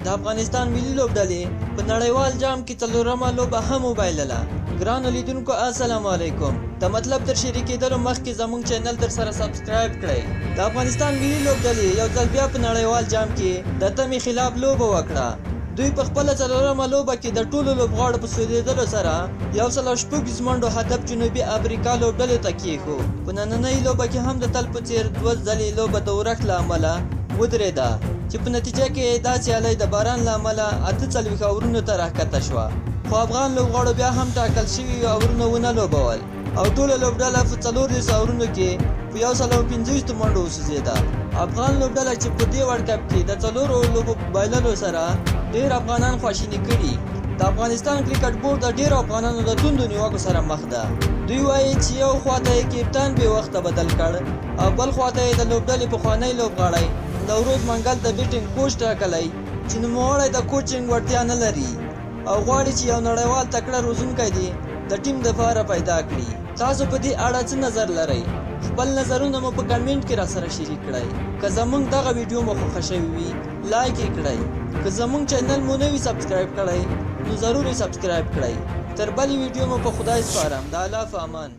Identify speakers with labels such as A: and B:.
A: د افغانستان ملي لوبډلې په نړیوال جام کې څلورمه لوبه هم وبایلله. ګرانو لیدونکو السلام علیکم. د مطلب تر شریکېدلو مخکې زموږ چینل در سره سبسکرایب کړئ. د افغانستان ملي لوبډلې یو ځل بیا په نړیوال جام کې د تمې خلاف لوبه وکړه. دوی په خپله څلورمه لوبه کې د ټولو لوبغاړو په سوځېدلو سره 126 منډو هدف جنوبي افریقا لوبډلې ته کېښود. په نننۍ لوبه کې هم د تل په څېر دوه ځلې لوبه د اورښت له امله ودرېده چې په نتیجه کې یې دا سیالۍ د باران له امله 48 اورونو ته راښکته شوه. خو افغان لوبغاړو بیا هم ټاکل شوي اورونه ونه لوبول او ټوله لوبډله په 34 اورونو کې په 125 منډو وسوځېده. افغان لوبډله چې په دې ورلډ کپ کې د څلورو لوبو په بایللو سره ډېر افغانان خواشیني کړي، د افغانستان کرکټ بورډ د ډېرو افغانانو د توندو نیوکو سره مخ ده. دوی وايي چې یو خوا ته یې کپتان بې وخته بدل کړ او بل خوا ته یې د لوبډلې پخوانی لوبغاړی نوروز منګل د بیټنګ کوچ ټاکلی چې نوموړی د کوچنګ وړتیا نه لري او غواړي چې یو نړیوال تکړه روزونکی دې د ټیم دپاره پیدا کړي. تاسو په دې اړه څه نظر لرئ؟ خپل نظرونه مو په کمنټ کې راسره شریک کړئ. که زمونږ دغه ویډیو مو خوښه شوې وي لایک یې کړئ. که زمونږ چینل مو نه وي سبسکرایب کړی نو ضرور یې سبسکرایب کړئ. تر بلې ویډیو مو په خدای سپارم. د الله په امان.